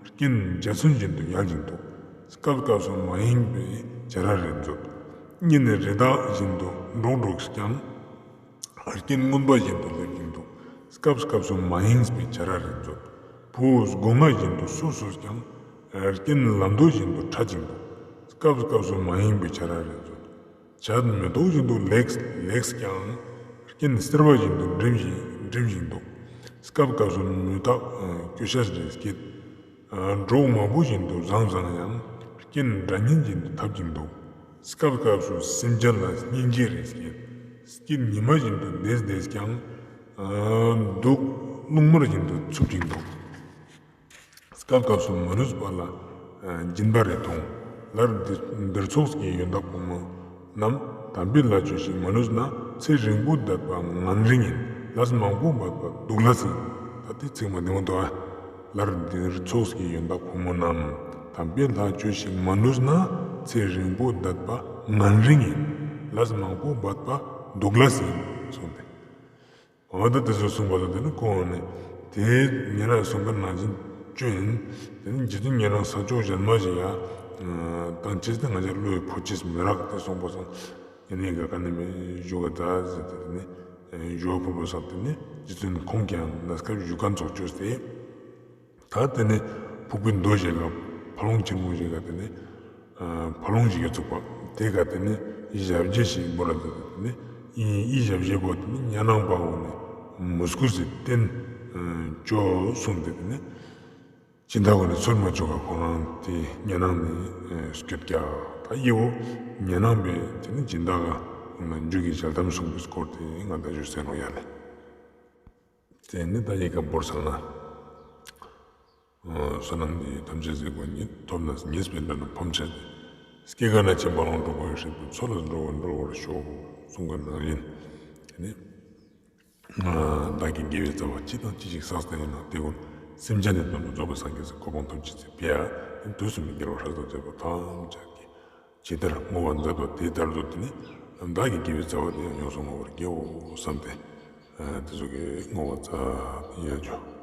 རྐྱེན་འཇའ་ཚོན་བཞིན་དུ་ཡལ་བཞིན་འདུག། སྐབས་སྐབས་སུ་མ་ཡེངས་པའི་བྱ་ར་རེ་མཛོད། གཉེན་རེ་དྭགས་བཞིན་དུ་འགྲོགས་འགྲོགས་ཀྱང་། རྐྱེན་རྔོན་པ་བཞིན་དུ་སླེབས་ཀྱིན་འདུག། སྐབས་སྐབས་སུ་མ་ཡེངས་པའི་བྱ་ར་རེ་མཛོད། བུ་སྒོ་ང་བཞིན་དུ་སོ་སོས་ཀྱང་། རྐྱེན་ལམ་མདོ་བཞིན་དུ་ཕྲད་ཀྱིན་འདུག། སྐབས་སྐབས་སུ་མ་ཡེངས་པའི་བྱ་ར་རེ་མཛོད། བྱ་མེ་ཏོག་བཞིན་དུ་ལེགས་ལེགས་ཀྱང་། རྐྱེན་སེར་བ་བཞིན་དུ་འགྲིམ་བཞིན་འགྲིམ་བཞིན་འདུག། སྐབས་སྐབས་སུ་མུ་སྟེགས་སྐྱོ་ཤས་རེ་སྐྱེད། འབྲོག་མང་པོ་བཞིན་དུ་བཟང་བཟང་ཡང་། རྐྱེན་དགྲ་གཉེན་བཞིན་དུ་འཐབ་ཀྱིན་འདུག། སྐབས་སྐབས་སུ་སེམས་ཅན་ལ་སྙིང་རྗེ་རེ་སྐྱེད། སྐྱིད་ཉི་མ་བཞིན་དུ་བདེས་བདེས་ཀྱང་། སྡུག་རླུང་དམར་བཞིན་དུ་འཚུབ་ཀྱིན་འདུག། སྐབས་སྐབས་སུ་མ་ནུས་པ་ལ་སྦྱིན་པ་རེ་ཐོངས། ལར་འདིར་ཚོགས་ཀྱི་ཡོན་བདག་ཕོ་མོ་རྣམས། དམ་པའི་ལྷ་ཆོས་ཤིག་མ་ནུས་ན། ཚེ་རིང་པོ་འདས་པ་ངན་རིང་ཡིན། ལས་མང་པོ་འབད་པ་སྡུག་ལས་ཡིན། ད་དེ་ཚིག་མ་བདེ་མོ་འདུག་ཨ། ལར་འདིར་ཚོགས་ཀྱི་ཡོན་བདག་ཕོ་མོ་རྣམས། དམ་པའི་ལྷ་ཆོས་ཤིག་མ་ནུས་ན། ཚེ་རིང་པོ་འདས་པ་ངན་རིང་ཡིན། ལས་མང་པོ་འབད་པ་སྡུག་ལས་ཡིན་གསུངས་ཏེ། འོ་ད་དེ་ཚོ་གསུངས་པ་དང་། དེ་ནི་ཁོང་ནི་དེ་ཉེ་རང་གསུང་མཁན་ནང་བཞིན་བཅོས་ཡིན། དེ་ནི་རྗེ་བཙུན་ཉེ་རང་ས་ཕྱོགས་གཞན་མ་ཞིག་ཡ་བཏང་ཅེས་དེ་ང་ཅག་བློ་ཡི་ཕོ་ཅེས་མི་རག་དེ་གསུངས་པ་སང་། ཡིན་ནའི་ག་ག་ནི་མི་བཞུགས་ག་ད་ཟེར་ཏེ། དེ་ནི་བཞུགས་ཕུར་བུ་སང་། དེ་ནི་རྗེ་བཙུན་ཁོང་གིས་ཡང་གནས་སྐབས་བཞུགས་མཁན་ཚོགས་བཅོས་ཏེ། ད་དེ་ནི་ཕུག་པའི་མདོ་ཞིག་ག་ཕ་ལོང་ཆེན་མོ་ཞིག་ག་དེ་ནི་ཕ་ལོང་ཞིག་ག་བཙུགས་པ། དེ་ག་དེ་ནི་ཡི་ཞབས་རྗེས་ཤིག་འབོར་ར། དེ་ནི་ཡི་ཞབས་རྗེས་པོ་དེ་ནི་གཉའ་ནང་པ་འོ་ནི་མུ་སྐུ་ཟེར་བསྟན་བཅོས་གསུངས་ཏེ། དེ་ནི་སྦྱིན་བདག་འོ་ནི་ཚོར་མ་བཅུག་ག་ཁོ་རང་དེ་གཉའ་ནང་ནས་སྐྱོད་ཀྱག། ད་ཡི་བོ་གཉའ་ནང་པས་དེ་ནི་སྦྱིན་བདག་ག་འོ་ན་མཇུག་གི་ཞལ་གདམས་གསུངས་པའི་སྐོར་དེ་ང་ད་ཞུ་ཟེར་ནོ་ཡ་ལེ། དེ་ནི་ད་ཡི་ག་བོར་ཚང་ན། བསོད་ནམས་འདི་ཐམས་ཅད་གཟིགས་པ་ཉིད། ཐོབ་ནས་ཉེས་པའི་དགྲ་རྣམས་ཕམ་བྱས་ཏེ། སྐྱེ་རྒ་ན་འཆིའི་རྦ་ཀློང་འཁྲུགས་པའི་ཧྲིལ་པོའི། མཚོ་ལས་འགྲོ་བ་སྒྲོལ་བར་ཤོག་གསུངས་པ་ནང་བཞིན། དེ་ནི་ བདག་གིས་དགེ་བའི་རྩ་བ་ཅི་དང་ཅི་ཞིག་བསགས་ཏེ་ཡིན་ན་དེ་ཀུན་སེམས་ཅན་ནི་དོན་དུ་རྫོགས་པའི་སངས་རྒྱས་སུ་གོ་འཕང་ཐོབ་ཕྱིར་ཟེར་བས། དུས་གསུམ་དུ་རྒྱལ་བ་ལྷ་དང་བཅས་པ་ཐམས་ཅད་ཀྱིས་ཇི་ལྟར་བསྔོ་བ་མཛད་པ་དེ་ལྟར་དུ་དེ་ནི་བདག་གིས་དགེ་བའི་རྩ་བ་དེ་ཡང་ཡོངས་སུ་བསྔོ་བར་བགྱིའོ་བསམས་ཏེ། དེ་ཚོ་གི་བསྔོ་བ་མཛད་ཡོད་རྒྱུ།